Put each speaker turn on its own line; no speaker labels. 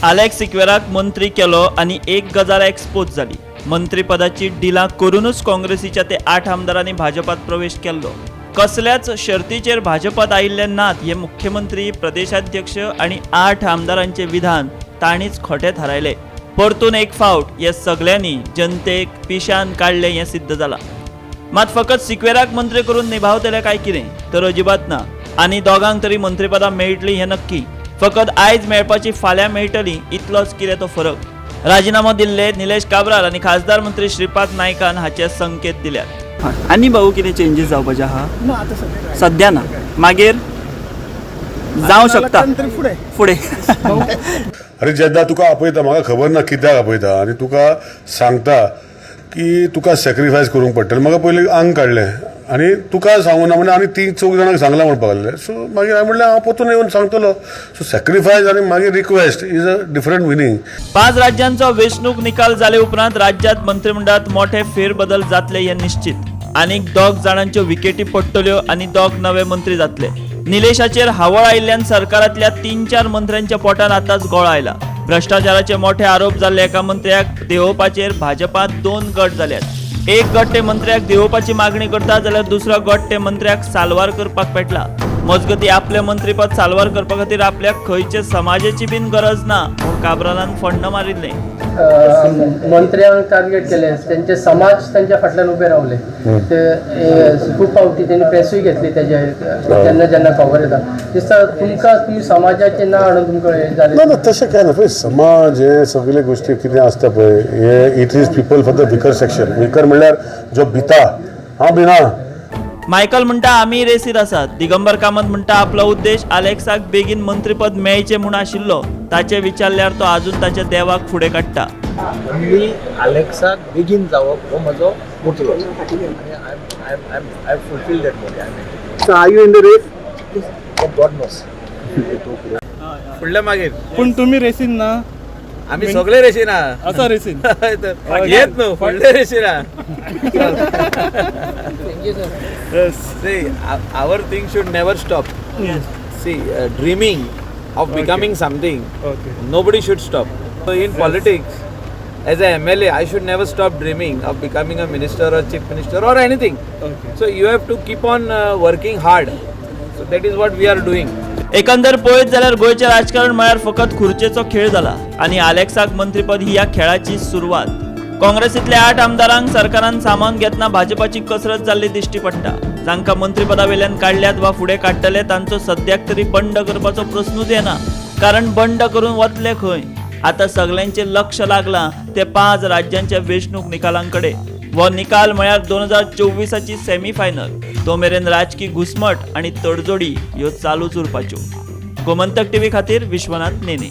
Alex सिक्वेराक मंत्री केलो आनी एक गजाल एक्सपोज जाली. मंत्रीपदाची डिलां करूनच काँग्रेसीच्या ते 8 आमदारांनी भाजपात प्रवेश केल्लो. कसल्याच शर्तीचेर भाजपात आयिल्ले नात हे मुख्यमंत्री, प्रदेशाध्यक्ष आनी 8 आमदारांचे विधान तांणीच खोटें थारायले. परतून एक फावट हे सगल्यांनी जनतेक पिशान काडलें हें सिद्ध जालां. मात फकत सिक्वेराक मंत्री करून निभावतले काय कितें तर अजिबात ना. आनी दोगांक तरी मंत्रीपदां मेळटलीं हें नक्की. फकत आयज मेळपाची फाल्यां मेळटली इतलोच कितें तो फरक. राजिनामो दिल्ले निलेश काब्राल आनी खासदार मंत्री श्रीपाद नायकान हाचे संकेत दिल्यात. आनी भाऊ कितें चेंजीस जावपाचे आहा?
ना, आतां सद्या.
सद्या ना, मागीर जावं शकता
फुडें.
फुडें.
अरे, जेन्ना तुका आपयता, म्हाका खबर ना कित्याक आपयता आनी तुका सांगता की तुका सॅक्रिफायस करूंक पडटलें. म्हाका पयलीं आंग काडलें आनी तुका सांगूना म्हणजे आनी तीन चौग जाणांक सांगलां म्हणपाक लागलें. सो मागीर हांवें म्हणलें, हांव परतून येवन सांगतलो. सो सॅक्रिफायस आनी मागीर request is a different meaning.
5 राज्यांचो वेंचणूक निकाल जाले उपरांत राज्यांत मंत्रिमंडळात मोठे फेरबदल जातले हे निश्चित. आनीक 2 जाणांच्यो विकेटी पडटल्यो आनी 2 नवे मंत्री जातले. निलेशाचेर हावळ आयिल्ल्यान सरकारांतल्या 3-4 मंत्र्यांच्या पोटान आतांच गोळ आयला. भ्रष्टाचाराचे मोठे आरोप जाल्ले एका मंत्र्याक देंवोवपाचेर भाजपात 2 गट जाल्यात. एक गट ते मंत्र्याक देंवोवपाची मागणी करता जाल्यार दुसरो गट ते मंत्र्याक साल्वार करपाक पेटला. मजगती आपलें मंत्रीपद साल्वार करपा खातीर आपल्याक खंयचे समाजाची बीन गरज ना म्हूण काब्रालान फण्ण मारिल्लें.
मंत्र्यांक टार्गेट केले, त्यांचे समाज त्यांच्या फाटल्यान उबे रावले. ते खूब फावटी त्यांनी प्रेसूय घेतली तेजे. जेन्ना जेन्ना खबर येता, दिसता तुमकां तुमी समाजाचें नांव हाडून तुमकां हें जालें.
ना ना, तशें कांय ना. पळय, समाज हे सगळे गोश्टी कितें आसता पळय, हे it is people for the weaker section. Weaker म्हणल्यार जो भिता. हांव भिना.
मायकल म्हणटा आमी रेसीर आसात. दिगंबर कामत म्हणटा आपलो उद्देश आलेक्साक बेगीन मंत्रीपद मेळचें म्हूण आशिल्लो. ताचें विचारल्यार तो आजून ताच्या देवाक फुडें काडटा.
ओन्ली आलेक्साक बेगीन जावप हो म्हजो मोटिव आसा आनी I I fulfil that motive. I
So are you in the race?
God knows.
फुडल्या मागीर.
पूण तुमी रेसीन ना?
आमी सगळे रेशीन.
आसा रेसीन.
येत न्हू, फुडले रेशीन. See, our thing should never stop. See, dreaming of becoming something, nobody should stop. So in politics, as a MLA, I should never stop dreaming of becoming a minister or chief minister or anything. So you have to keep on working hard. So that is what we are doing.
एकंदर पळयत जाल्यार गोंयचें राजकारण म्हळ्यार फकत खुर्चेचो खेळ जाला आनी आलेक्साक मंत्रीपद ही ह्या खेळाची सुरवात. काँग्रेसींतल्या 8 आमदारांक सरकारान सामान घेतना भाजपाची कसरत जाल्ली दिश्टी पडटा. जांकां मंत्रीपदा वेल्यान काडल्यात वा फुडें काडटले तांचो सद्याक तरी बंड करपाचो प्रस्नूच येना, कारण बंड करून वतले खंय? आतां सगल्यांचें लक्ष लागलां ते 5 राज्यांच्या वेंचणूक निकालांकडे. हो निकाल म्हळ्यार 2024 सेमीफायनल. तो मेरेन राजकी घुसमट आनी तडजोडी ह्यो चालूच उरपाच्यो. गोमंतक टीव्ही खातीर विश्वनाथ नेने.